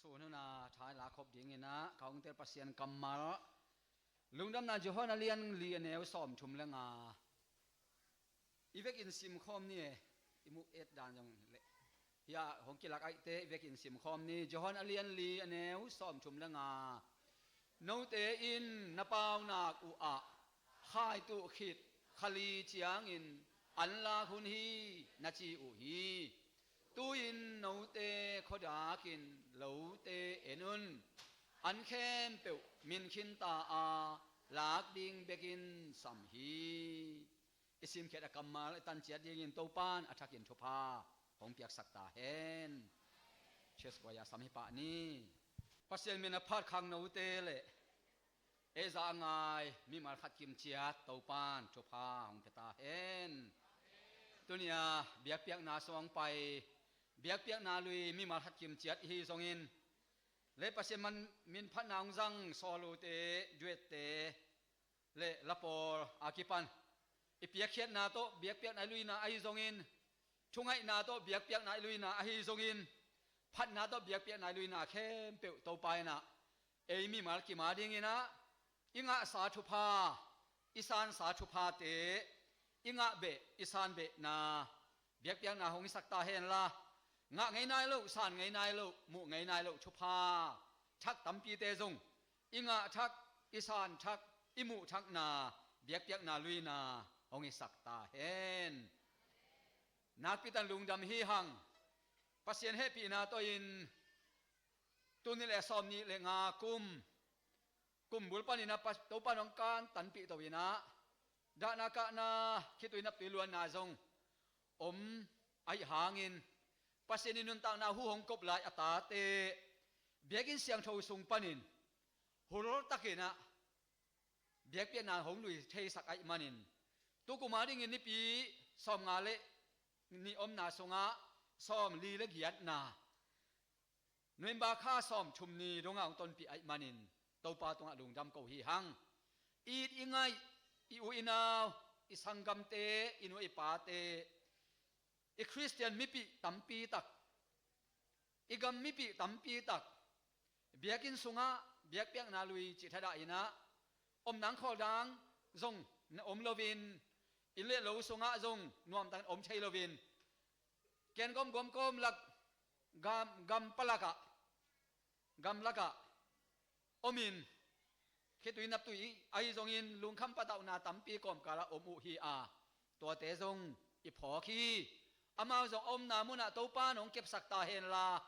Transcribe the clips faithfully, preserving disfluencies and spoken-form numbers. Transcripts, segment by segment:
Sun huna thai la khop dingin ah ka hong tel Pasian kammal, Lungdamna Johan a lian li a neu sawmthum le nga. I vekin simkhawm ni e, i muh et dan zong le. Hiah hong kilak aihte i vekin simkhawm ni. Johan a lian li a neu sawmthum le nga. Note in na paunak uh ah khaituh khit kha li ciangin an lak hun hi na ci uh hi. Tu-in note khuadakin lote en un. An khempeuh min khinta a lak ding bekin sam hi. I simkhiat a kammal i tanciat dingin Topan a thakin thupha hong piaksak ta hen. Cheers choir sam hi pah ni. Pasian min a phat khangnote le ei za a ngai mimal khat kimciat Topan thupha hong pia ta hen. Tunia biakpiakna sung pai, biakpiakna lui mimal khat kimciat hi zongin, le Pasian man min phatna hong zang sawlute, duette le lapawl a kipan i piakkhiatna tawh biakpiakna luina ahi zongin, thungaihna tawh biakpiakna luina ahi zongin, phatna tawh biakpiakna luina khempeuh Topa in ah ei mimal kim a dingin ah i ngahsa thupha, i sansa thuphate, i ngah beh i san behna biakpiakna hong hisak ta hen la. Ngah ngei nai loh, san ngei nai loh, muh ngei nai loh thupha thak tampite zong i ngah thak, i san thak, i muh thakna biakpiakna luina hong hisak ta hen. Nakpi tan lungdam hi hang. Pasian hehpihna tawh in tuni le sawm nih le nga kum, kum bul panin a Topa nong kan tanpih to in ah dahna kahna, khitui naptui luanna zong om ahi hangin, Pasian in nuntakna hu hong kop lai a tate biakinn siangtho sung panin hultakin ah biakpiakna hong lui theisak ahi manin, tukum a dingin nipi sawm nga le nih omna sungah sawm li le giatna, November kha sawm thum ni dongah hong tonpih ahi manin Topa tungah lungdam ko hi hang. It i ngaih, i u i nau, i sanggamte, i nu i pate, i Khristian mipih tampi tak, i gam mipih tampi tak biakinn sungah biakpiakna lui cih thadah in ah, om nang khawl dang zong na om loin, inn le lo sungah zong nuamtakin om thei loin, ken gawm gawm kawm lak, gam, gam palakah, gam lakah omin, khitui naptui ahi zongin lungkham patauhna tampi kawmkalah om uh hi a, tuate zong i phawk hi. Amau zong a omna munah Topa nong kepsak ta hen la.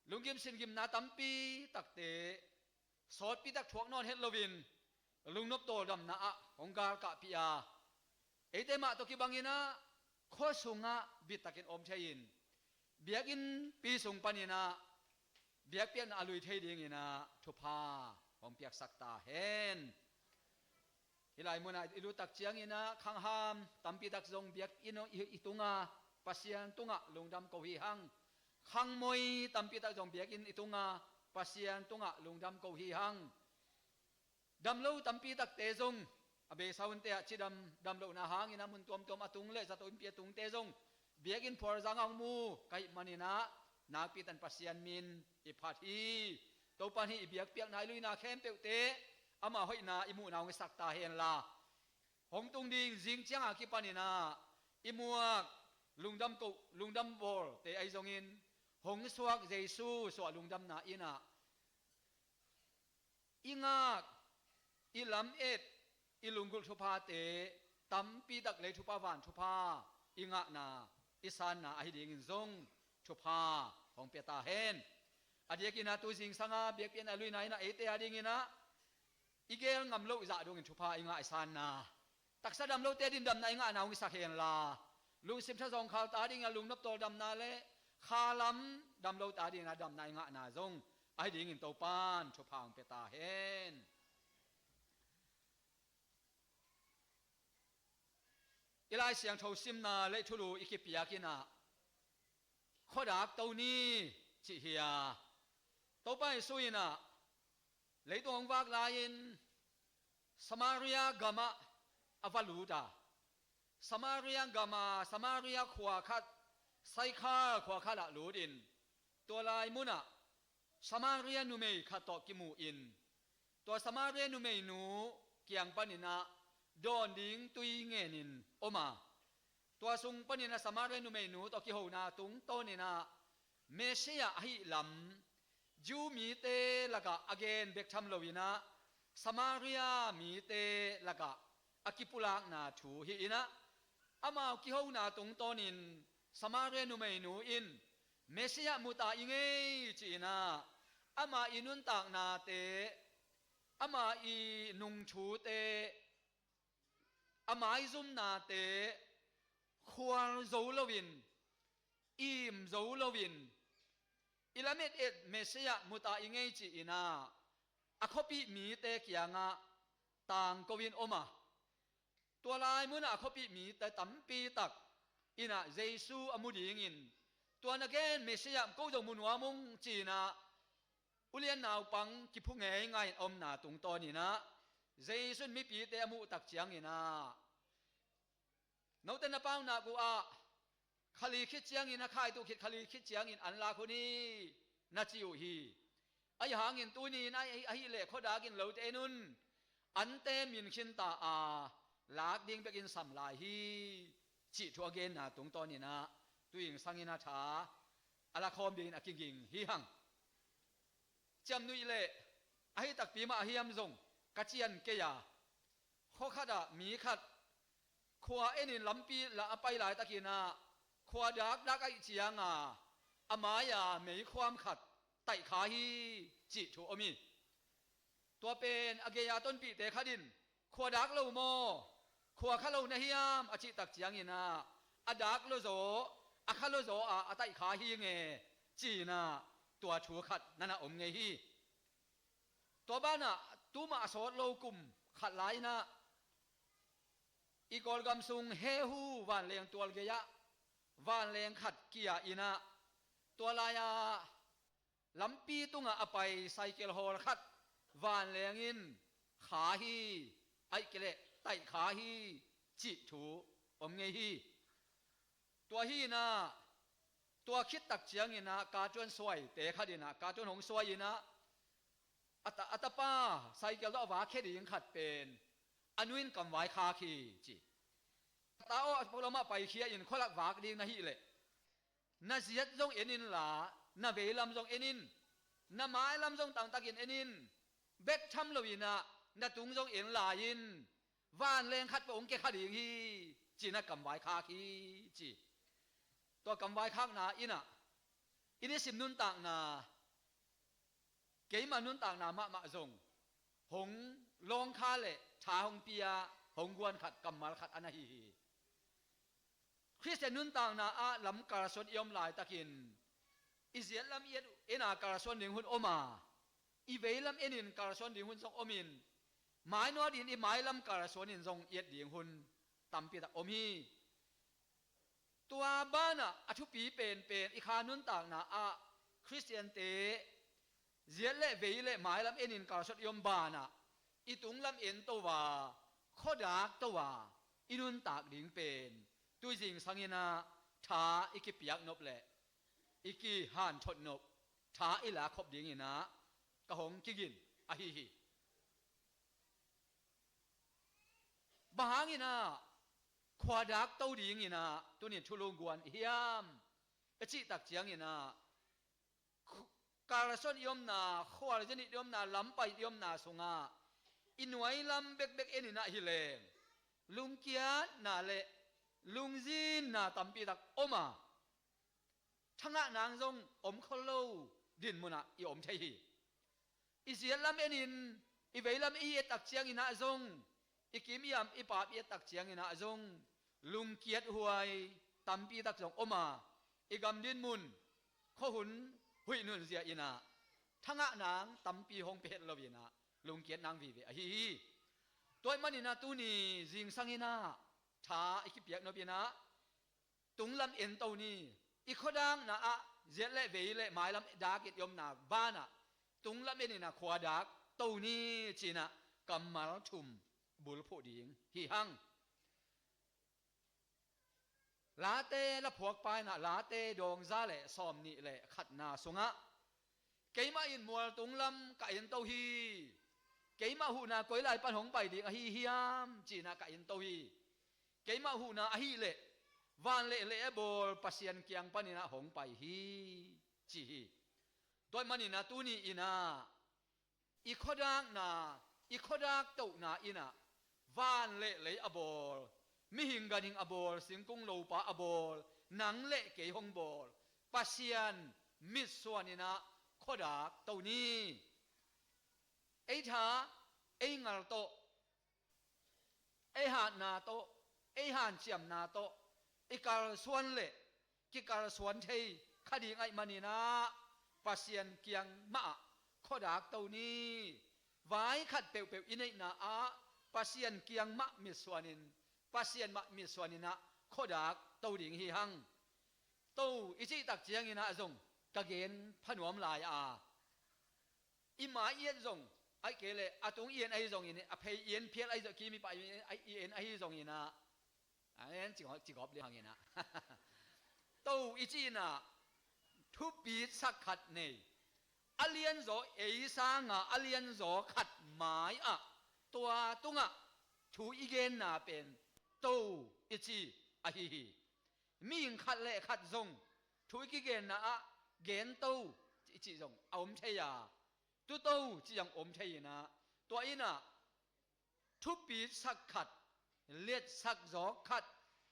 Lunggim singimna tampi takte sawtpi tak thuak nawn het loin lungnop tawldamna ah hong galkahpih a, eite mah tawh kibangin ah khua sungah bittakin om thei-in, biakinnpi sung panin ah biakpiakna a lui thei dingin ah thupha hong piaksak ta hen. Hih lai munah i lut tak ciangin ah khangham tampi tak zong biakinn i, i tungah, Pasian tungah lungdam ko hi hang. Khangmoi tampi tak zong biakinn i tungah, Pasian tungah lungdam ko hi hang. Damlo tampi takte zong a beisa hunte ah cidam, damlohna hangin ah mun tuamtuam a tung le zato innpi a tungte zong biakinn phualzang a hong mu ka hih manin ah nakpi tan Pasian min i phat hi. Topa in hih i biakpiakna i luina khempeuhte ama hoihna i muhna hong hisak ta hen la. Hong tung ding zing ciang a kipanin ah i muak, lungdam koh, lungdam bawlte ahi zongin, hong suak Jesu suah lungdamna in ah i ngak, i lamet, i lunggulh thuphate tampi tak, lei thupha van thupha i ngahna, i sanna ahi dingin zong thupha hong pia ta hen. A diakin ah tu zingsang a biakpiakna luina in ah eite a dingin ah i gel ngam loh zah dongin thupha i ngah, i sanna, taksa damlote a dingin damna i ngahna hong hisak hen la. Lungsim tha zawngkhal ta dingin ah lungnop tawldamna le khalam damlote a dingin ah damna i ngahna zong ahi dingin Topan thupha hong pia ta hen. I Lai Siangtho simna le thulu i kipiak in ah khuadak to ni cih hi a, Topa Jesu in ah leitung hong vak lai-in Samaria gamah a va lut a, Samaria gama, Samaria khua khat, Saikhar khua khatah lutin, tua lai munah Samaria numei khat tawh kimu in, tua Samaria numeinu kiang paninah dawn ding tui ngenin om a, tua sung paninah Samaria numeinu tawh kihona tungtawninah Messiah ahih lam Jew mite lakah a gen bek tham loinah Samaria mite lakah a kipulakna thu hi inah, amau kihona tungtawnin Samaria numeinu in Messiah mu ta i ngei ci-inah ama i nuntaknate, ama i nungthute, a maizumnate khual zo loin, im zo loin, i lamet et Messiah mu ta i ngei ci-inah a khuapih mite kiangah tangko in om a, tua lai munah a khuapih mite tampi tak inah Jesu a mu dingin, tua na gen Messiah ko zong mu nuam ung ci-inah ulian naupang kiphu ngeingai in omna tungtawninah Jesu in mipite a muhtak cianginah, note na paunak uh ah khali khit ciangin a khaitu khit khali khit ciangin an lak hun hi na ci uh hi. Ahi hangin tuni in ahi, ahih leh khuadakin lote en un, ante min khinta a lak ding bekin sam lai hi, cih thu a genna tungtawninah tuing sangin a tha a lakhawm dingin a kiging hi hang. Ciamnuih leh ahi takpi mah a hiam zong ka cian kei a, khuakhatah mi khat khua enin lampi lah a pai laitakinah khua dakdak aih cianga a mai-a meikhuam khat taihkha hi cih thu om hi. Tua pen a gei-a tonpihte khat in, "Khua dak lo maw? Khua kha lo na hiam?" a cihtak cianginah, "A dak lo zaw, a kha lo zaw a, a taihkha hi nge," ci-inah tua thu khat nana om ngei hi. Tua banah tumah a sawt lo kum khat lai-inah i Kawlgam sung Hehu vanleng tual gei-ah vanleng khat kia inah, tua lai-ah lampi tungah a pai cycle hawl khat vanleng in kha hi, ahih kei leh taihkha hi cih thu om ngei hi. Tua hi inah, tua khittak cianginah carton suaite khat inah carton hong suai inah, a ta, a tapa cycle tawh a vak khia ding khat pen a nu in kamvai khak hi ci. A ta aw, a palamah paikhia in khualak vak ding na hih leh, na ziat zong en inla, na veilam zong en in, na mailam zong tangtakin en in, bek tham loinah na tung zong en lai in, vanleng khat peuh hong kia kha ding hi, ci-inah kamvai khak hi ci. Tua kamvai khakna inah i nisim nuntakna, keima nuntakna mahmah zong hong lawngkha le tha hong pia, hong guan khat, kammal khat a na hi hi. Khristian nuntakna ah lam kalsuan i om laitakin, i ziatlam i et, en a kalsuan ding hun om a, i veilam enin kalsuan ding hun zong omin, mainawtin i mailam kalsuanin zong i et ding hun tampi tak om hi. Tua banah a thupi penpen i kha nuntakna ah Khristiante ziat le vei le mailam enin kalsuan i om banah, i tunglam en to a, khuadak to a i nuntak ding pen tui zingsang inah tha i kipiak nop le i kihanthot nop, tha i lakhop dinginah ka hong kigin ahi hi. Bang hanginah khuadak to dinginah tuni thulu guan i hiam? A cihtak cianginah, khu-, kalsuan i omna, khualzin i omna, lampai i omna sungah i nuailam bekbek eninah hileng lungkiatna le lungzinna tampi tak om a, thangah nang zong om khol lo dinmunah i om thei hi. I ziatlam enin, i veilam i ettak cianginah zong, i kim i am i paap i ettak cianginah zong, lungkiat huai tampi tak zong om a, i gam dinmun, khuahun huih nunzia inah thangah nang tampi hong pia het loinah lungkiat nang vive ahi hi. Tua ahih maninah tuni zingsang inah tha i kipiak nop inah tunglam en to ni. I khuadakna ah ziat le vei le mailam dakin i omna banah tunglam eninah khuadak to ni, ci-inah kammal thum bulphuh ding hi hang. Late laphuak pa inah Late dawngza le sawmnih le khatna sungah Keimah in mualtung lam ka ento hi. Keimah huhna koi lai pan hong pai ding ahi hiam, ci-in ah ka ento hi. Keimah huhna ahih leh van le lei a bawl Pasian kiang panin ah hong pai hi, ci hi. Tua ahih manin ah tuni in ah i khuadakna, i khuadak tohna in ah van le lei a bawl, mihing ganhing a bawl, singkung lopa a bawl, nang le kei hong bawl Pasian mitsuan in ah khuadak to ni. Ei tha, ei ngal tawh, ei hatna tawh, ei hanciamna tawh i kalsuan le kikalsuan thei kha ding ahih manin ah Pasian kiang mah ah khuadak to ni. Vai khat peuhpeuh i neihna ah Pasian kiang mah mitsuanin, Pasian mah mitsuanin ah khuadak to ding hi hang. To i cih tak ciangin ah zong ka gen pha nuam lai a, i mai i et zong, ahih kei leh a tung i en ahi zongin, a phei i en phial ahi zong, kim i pai i en ahi zongin ah, a en cigawp, cigawp liang hangin ah. To i cih in ah thupitsak khat nei, a lianzaw, ei sanga a lianzaw khat mai ah, tua tungah thu i genna pen to i ci ahi hi. Mihing khat le khat zong thu i kigenna ah gen to i cih zong a om thei a, tu to cih zong om thei in ah, tua in ah thupitsak khat, liatsak zaw khat,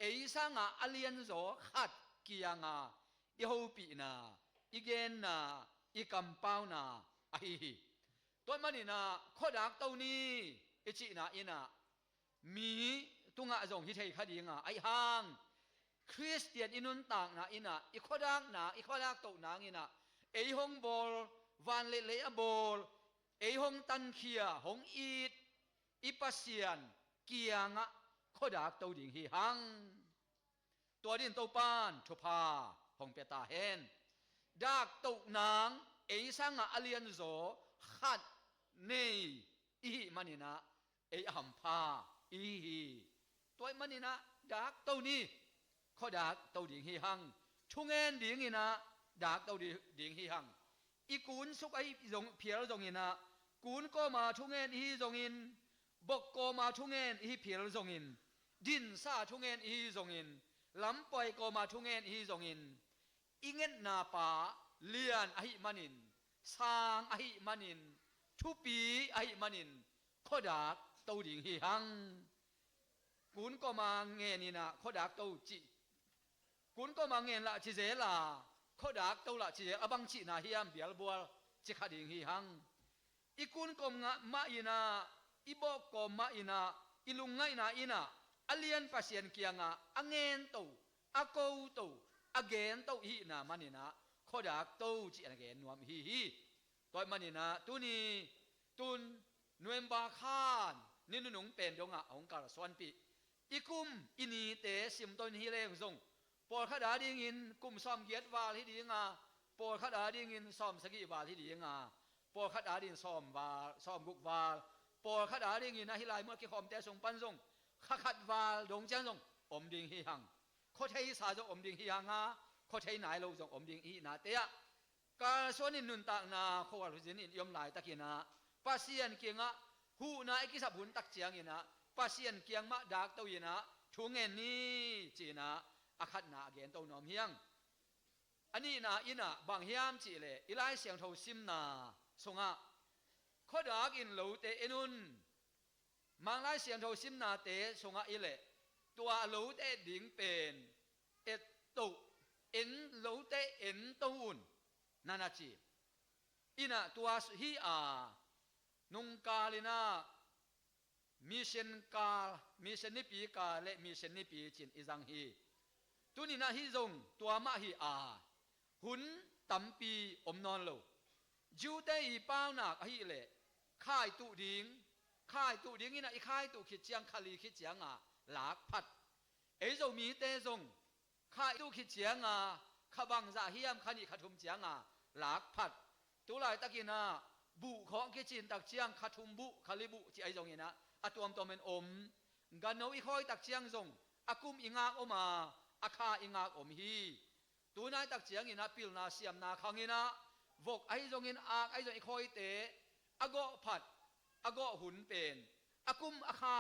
ei sanga a lianzaw khat kianga i hopihna, i genna, i kampauna ahi hi. Tua ahih manin ah khuadak to ni i cihna in ah mi tungah zong hi thei kha ding a, ahih hang Khristian i nuntakna in ah, i khuadakna, i khuadak toh nang in ah, ei hong bawl, van le lei a bawl, ei hong tankhia, hong it i Pasian kiangah khuadak to ding hi hang. Tua dingin Topan thupha hong pia ta hen. Dak toh nang ei sangah a lianzaw khat nei i hih manin ah ei a hampha i hi hi. Tua ahih manin ah dak to ni, khuadak to ding hi hang. Thungen dingin ah dak to di-, ding hi hang. I kunsuk ahi zong, phial zongin ah, kun kawma thungen i hi zongin, bok kawma thungen i hi phial zongin, dinsa thungen i hi zongin, lampuai kawma thungen i hi zongin, i ngetna pa lian ahih manin, sang ahih manin, thupi ahih manin, khuadak to ding hi hang. Kun kawma ngen in ah khuadak to cih, kun kawma ngen lah ci zel a, khuadak to lah ci zel a, bang cihna hiam, bialbual ci kha ding hi hang. I kun kawm ngah mah in ah, i bawk kawm mah in ah, i lungngaihna in ah, a lian Pasian kiangah a ngen to, a ko to, a gen to i hihna manin ah khuadak to cih a gen nuam i hi hi. Tua ahih manin ah tuni, tun November kha ni nunung pen dongah a hong kalsuanpih. I kum, i nite simto in hi leng zong, pawlkhat adingin kum sawmgiat val hi ding a, pawlkhat adingin sawmsagih val hi ding a, pawlkhat adingin sawm val, sawmguk val, pawlkhat adingin ah hih lai mun a kikhawmte sung pan zong kha khat val dong ciang zong om ding hi hang. Khua theisa zong om ding hi hang a, khua thei nai lo zong om ding i hihnate ah, kalsuan in nuntakna khuakhal zin in i om laitakin ah, Pasian kiangah huhna i kisap hun tak ciangin ah, Pasian kiang mah dak to in ah, thu ngen ni ci-in ah, a khatna a gen to nuam hi hang. A nihna in ah bang hiam cih leh, i Lai Siangtho simna sungah, khuadak in lote en un, Mang Lai Siangtho simnate sungah i leh, tua a lote et ding pen, et to, en, lote en to un, na na ci. In ah tua hi a, nungkal in ah mission kal, mission nipi kal le mission nipi ci-in i zang hi. Tuni in ah hih zong tua mah hi a, hun tampi om nawn lo. Jew-te i paunak ahih leh, khaituh ding, khaituh ding in ah i khaituh khit ciang, kha li khit ciang a lak phat. Ei Zomite zong khaituh khit ciang a, kha bangzah hiam, kha nih kha thum ciang a lak phat. Tu laitakin ah buh khawng kicin tak ciang kha thum buh, kha li buh ci ahi zongin ah, a tuamtuam in om. Ganno i khawi tak ciang zong a kum i ngak om a, a kha i ngak om hi. Tunai tak ciangin ah pilna siamna khang in ah, vok ahi zongin, ak ahi zongin, i khawite a gawh phat, a gawh hun pen a kum a kha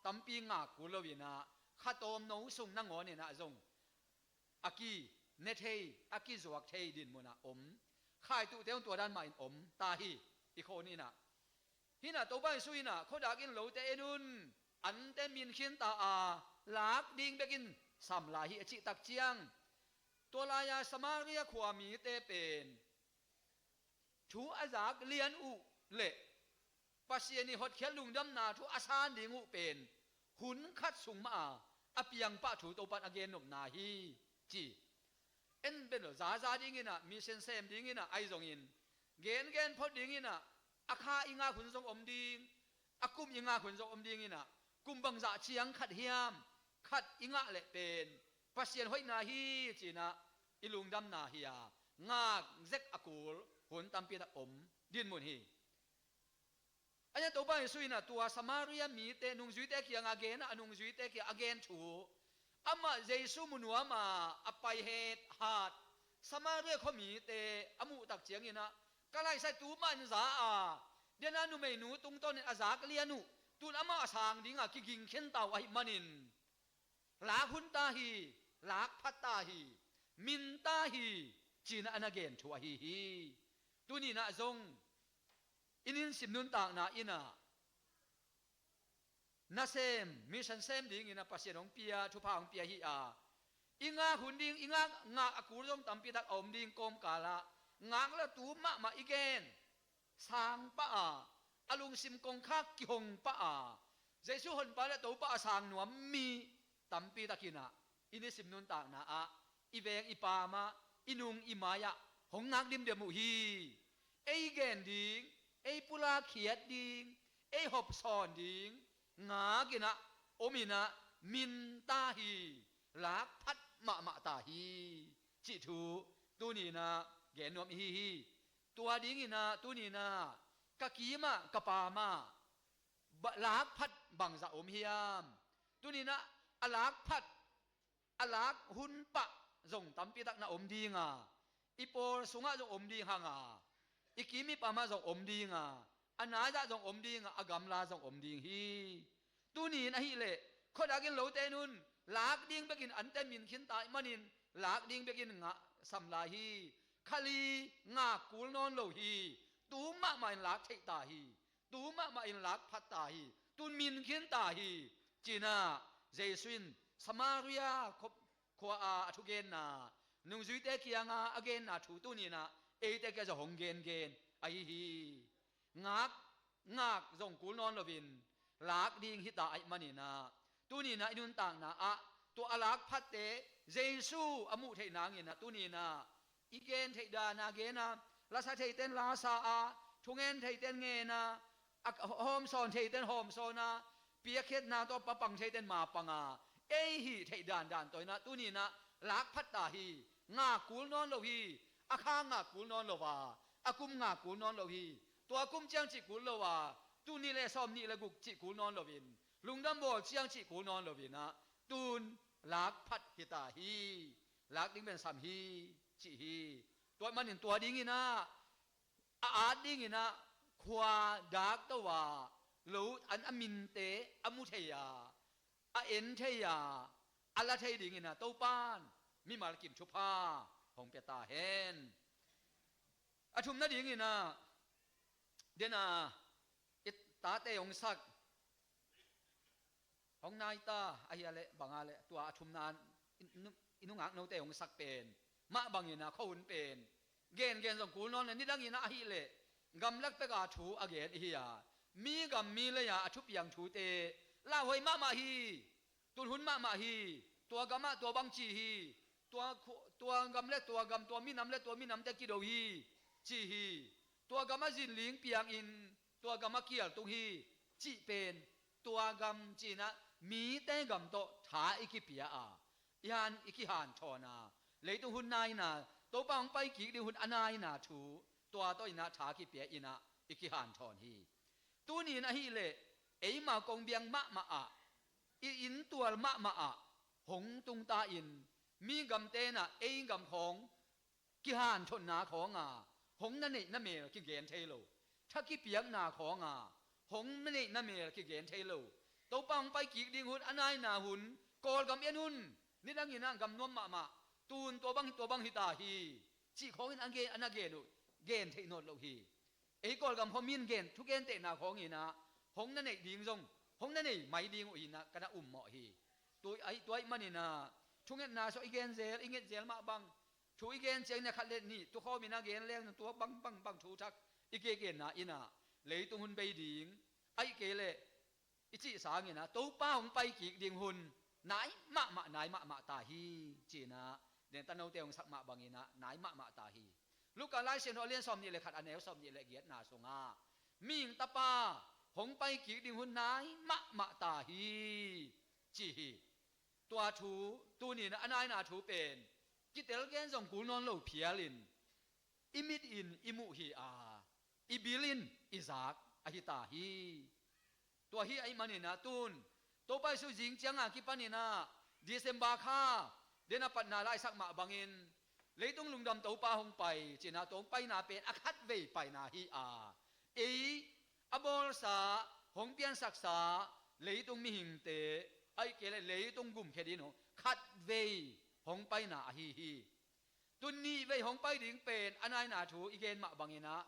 tampi ngak kul lo inah, kha tawmno sung nangawn inah zong a kine thei, a kizuak thei dinmunah om. Khaituhte un tua dan mahin om ta hi. I khaw ni inah, hinah Topa Jesu inah, khuadak in lote en un, ante min khinta a, lak ding bekin sam lai hi, a cih tak ciang, tua lai-a Samaria khua mite pen thu a zak lian uh le Pasian ih hotkhiat lungdamna thu a san ding uh pen hun khat sung mah a, a piangpah thu Topa in a gennopna hi, ci. En bel lo, zaza ding inah, mi semsem ding inah, ahi zongin gengen phot ding inah, a kha i ngak hun zong om ding, a kum i ngak hun zong om ding inah, kum bangzah ciang khat hiam, khat i ngah leh pen Pasian hoihna hi, ci inah i lungdamna hi a, ngak zek a kul hun tampi tak om dinmun hi. A nia Topa Jesu inah tua Samaria mite nungzuite kiangah gen a, a nungzuite kiangah a gen thu, amah Jesu mu nuam a, a pai het hat Samaria khuamite a muh tak ciang inah, ka laisai tu mah in za a, dena numeinu tungtawnin a zak lian uh, tun amah a sang dinga kiging khinta uh ahih manin, lak hun ta hi, lak phat ta hi, min ta hi, ci inah a na gen thu ahi hi. Tuni inah zong i nisim nuntakna inah, nasem, mission sem ding inah Pasian hong pia, thupha hong pia hi a, i ngak hun ding, i ngak, ngak a kul zong tampi tak a om ding kawmkalah, ngak le tu mahmah i gen sang pah a, a lungsim kongkhak kihong pah a, Jesu honpa le Topa a sang nuam mi tampi tak inah i nisim nuntakna ah, i veng i pam ah, i nung i mai ah hong ngak dimdiam uh hi. Ei gen ding, ei pulak khiat ding, ei hopsawn ding ngak inah, om inah, min ta hi, lak phat mahmah ta hi, cih thu tuni inah gen nuam ihi hi. Tua ding inah tuni inah ka kim ah, ka pam ah, ba-, lak phat bangzah om hiam? Tuni inah a lak phat, a lak hun pah zong tampi tak na om ding a, i pawl sungah zong om ding hang a, i kim i pam ah zong om ding a, a nai-ah zong om ding a, a gamla zong om ding hi. Tuni in ahih leh, khuadak in lote en un, lak ding bekin ante min khinta ahih manin, lak ding bekin ngah sam lai hi. Kha li ngak kul nawn lo hi. Tu mahmah in lak theih ta hi. Tu mahmah in lak phat ta hi. Tun min khinta hi, ci inah Jesu in Samaria khua, khua-a a thugenna, nungzuite kiangah a genna thu tuni inah eite kiangah zong hong gengen ahi hi. Ngak, ngak zong kul nawn loin, lak ding hita ahih manin ah, tuni inah i nuntakna ah tua a lak phatte Jesu a muh theih nangin ah, tuni inah i gen theih dan a gen a, la sa theite in la sa a, thungen theite in ngen a, a hawmsawn theite in hawmsawn a, piakkhiatna tawh a pang theite in ma pang a, ei hih theih dandan tawh inah tuni inah lak phat ta hi. Ngak kul nawn lo hi. A kha ngak kul nawn lo a, a kum ngak kul nawn lo hi. Tua kum ciang cih kul lo a, tul nih le sawm nih le guk cih kul nawn loin, lungdam bawl ciang cih kul nawn loin ah, tun lak phat hita hi. Lak ding pen sam hi, cih hi. Tua ahih manin tua ding inah, a at ding inah, khua dakto a, lo an a minte a mu thei a, a en thei a, a la thei ding inah Topa'n mimal kim thupha hong pia ta hen. A thumna ding inah, dena, i tate hong sak, hong nai ta, ahih leh bang a leh, tua a thumna, i nu-, i nungak note hong sak pen mah bang inah, khua hun pen gengen zong kul nawn le, nidang inah ahih leh gamlak pek a thu a gen ihi a, mi gam mi lei a a thupiang thute lauhuai mahmah hi. Tun hun mahmah hi. Tua gam ah tua bang ci hi. Tua khu-, tua gam le tua gam, tua minam le tua minamte kido hi, ci hi. Tua gam ah zinling piangin tua gam ah kial tung hi, cih pen, tua gam ci inah mite gam tawh tha i kipia a, i han i kihanthawn a, leitung hun naina, Topa hong pai kik ding hun a naina thu, tua tawh inah tha kipia inah i kihanthawn hi. Tuni in ahih leh, eima kongbiang mahmah ah, i inntual mahmah ah hong tung ta in, mi gamte inah ei gam khawng kihanthawnna khawng a, Hong na neihna mel kigen thei lo. Tha kipiakna khawnga hong na neihna mel kigen thei lo. Topa hong pai kik ding hun, a naina hun, Kawlgam en hun, nidangin ah gam nuam mahmah, tun tua bang, tua bang hi ta hi, cih khawngin a gen, a na gen uh, gen theih nawn lo hi. Ei Kawlgam khuami in gen, thugentehna khawngin ah hong na neih ding zong, hong na nei mai ding uh hi-in ah ka na ummawh hi. Tua ahi, tua ahih manin ah thungetna sawh i gen zel, i nget zel mah bang, thu i gen ciangin ah khat le nih tukhawmin ah gen leng, tua bang bang bang thu thak i kigenna in ah leitung hun bei ding, ahih kei leh i cih sangin ah Topa hong pai kik ding hun nai mahmah, nai mahmah ta hi, ci-in ah, den tanote hong sak mah bangin ah nai mahmah ta hi. Luka Lai Siangtho a lian sawmnih le khat, a neu sawmnih le giatna sungah mihing Tapa hong pai kik ding hun nai mahmah ta hi, ci hi. Tua thu, tuni-in ah a naina thu pen kitel gen zong kul nawn lo phialin, i mit in i muh hi a, i bil in i zak ahi ta hi. Tua hi ahih manin ah tun, Topa Jesu zing cianga kipanin ah December kha, den a patna laisak mah bangin, leitung lungdam Topa hong pai, ci-in ah tua hong paina pen a khatvei paina hi a, ei a bawlsa, hong piansaksa leitung mihingte, ahih kei leh leitung gumkhia ding uh khatvei hong paina ahi hi. Tun nihvei hong pai ding pen a naina thu i gen mah bangin ah,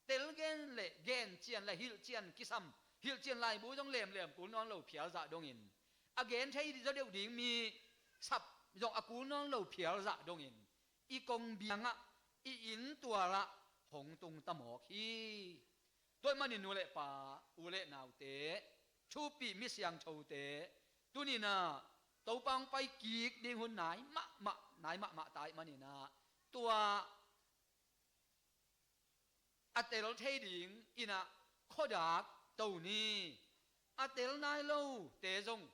telgen le gencian le hilhcian kisam, hilhcian laibu zong lemlem kul nawn lo phial zah dongin, a gen thei zaw deuh ding mi sap zong a kul nawn lo phial zah dongin, i kongbiangah, i inntualah hong tung ta mawk hi. Tua ahih manin nu le pa, u le naute, thupih mi siangthote, tuni-in ah Topa hong pai kik ding hun nai mahmah, nai mahmah ta ahih manin ah, tua a tel thei dingin ah khuadak to ni. A tel nai lote zong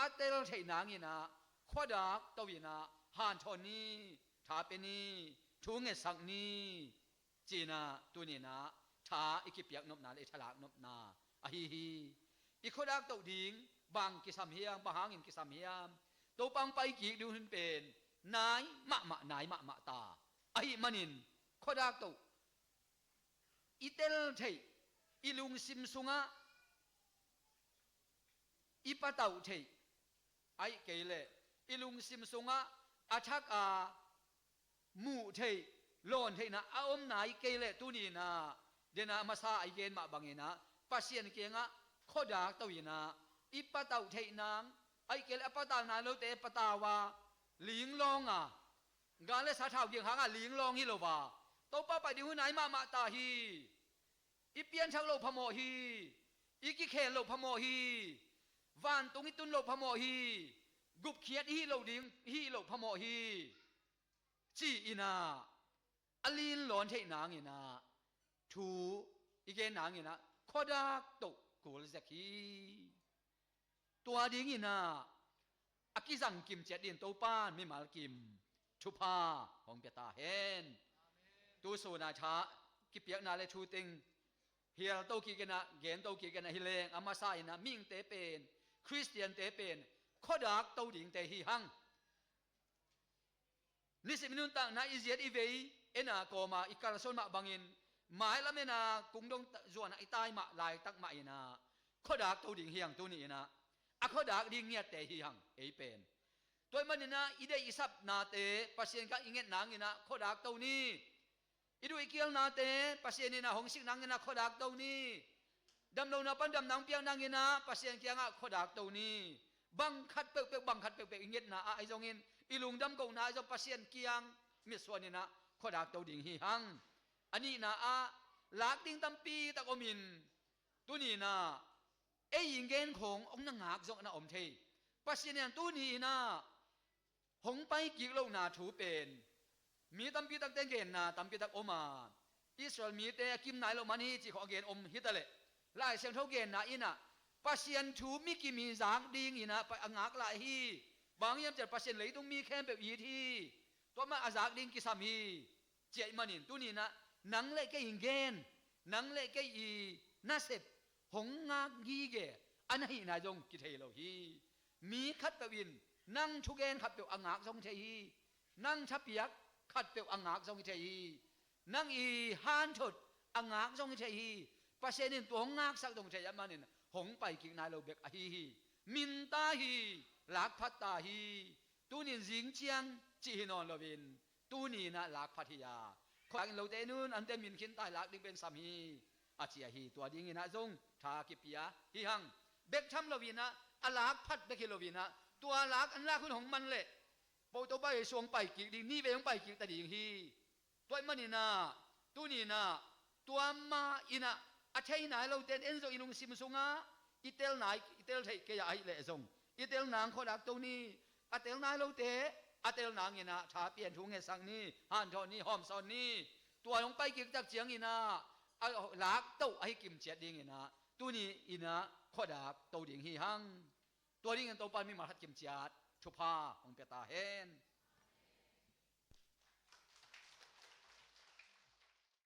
a tel theih nangin ah khuadak to-in ah hanthawn ni, tha pia ni, thu ngetsak ni, ci-in ah tuni-in ah tha i kipiak nopna le i thalak nopna ahi hi. I khuadak toh ding bang kisam hiam, bang hangin kisam hiam? Topa hong pai kik ding hun pen nai mahmah, nai mahmah ta ahih manin, khuadak toh i tel theih, i lungsim sungah i patauh theih, ahih kei leh i lungsim sungah a thak a muh theih, lawn theihna a om nai kei leh tuni-in ah, den a masa a i gen mah bangin ah, Pasian kiangah khuadak to-in ah, i patauh theih nang, ahih kei leh a patau nai lote patau a, linglawng a, gal le sa thau giang hangah linglawng hi lo a, Topa pai ding hun nai mahmah ta hi. I pianthak loh phamawh hi. I kikhel loh phamawh hi. Vantung i tun loh phamawh hi. Gupkhiat i hih loh ding, i hih loh phamawh hi, ci-in ah, a linlawn theih nangin ah, thu i gen nangin ah, khuadak toh kul zek hi. Tua dingin ah, a kizang kim ciat dingin Topa in mimal kim thupha hong pia ta hen. Tu sun a tha kipiakna le thu teng hial to kik in ah, gen to kik in ah, hi leng a masa in ah, mihingte pen, Khristiante pen khuadak to dingte hi hang. Nisim i nuntakna, i ziat i vei en a, kawma i kalsuan mah bangin, mailam en a, kungdong ta-, zuan a i tai mah laitak mah in ah, khuadak to ding hi hang. Tuni in ah, a khuadak ding ngiatte hi hang ei pen. Tua ahih manin ah, i deih i sapnate Pasian kiang i nget nangin ah, khuadak to ni. I duh i kialnate Pasian in ah hong sik nangin ah, khuadak to ni. Damlohna pan damna hong piak nangin ah, Pasian kiangah khuadak to ni. Bang khat peuhpeuh, bang khat peuhpeuh i ngetna ah ahi zongin, i lungdam kohna ah ahi zong, Pasian kiang mitsuan in ah khuadak to ding hi hang. A nihna ah, lak ding tampi tak om in, tuni in ah ei i gen khawng hong na ngak zong na om thei. Pasian in ah tuni in ah hong pai kik lohna thu pen, mi tampi takte genna tampi tak om a, Israel mite a kim nai loh man hi cih khawng a gen om hi ta leh, Lai Siangtho genna in ah, Pasian thu mi kim in zak dingin ah pa-, a ngak lai hi. Bang hiam cih leh Pasian leitung mi khempeuh it hi. Tua mah a zak ding kisam hi. Ci ahih manin tuni in ah, nang le kei i gen, nang le kei i nasep hong ngak ngige a na hihna zong kithei lo hi. Mi khatpeuh in nang thugen khatpeuh a ngak zong thei hi. Nang thapiak khatpeuh a ngak zong hi thei hi. Nang i hanthot a ngak zong hi thei hi. Pasian in tua hong ngaksak zong thei ahih manin hong paikik nai lo bek ahi hi. Minta hi, lakphat ta hi. Tunin zing ciang cih hi nawn loin tuni inah lakphat hi a, khuakin lote nun ante min khin ta hi, lak ding pen sam hi, a ci ahi. Tua ding inah zong tha kipia hi hang. Bek tham lo inah, a lakphat bek hi lo inah, tua lak an lak hun hong man leh, po to bai suang paikik ding, ni vei hong paikik ta ding hi. Tua ahih maninah, tuni inah, tua mah inah, a thei nai lote in en zo i lungsim sungah, i tel nai, i tel theih kei a ahih leh zong, i tel nang khuadak to ni, a tel nai lote a tel nang inah, tha pian, thu ngetsak ni, hanthawh ni, hawmsawn ni. Tua hong paikik tak ciang inah, a lak to ahi kimciat ding inah, tuni inah khuadak to ding hi hang. Tua dingin Topa in mimal khat kimciat thupha hong pia ta hen.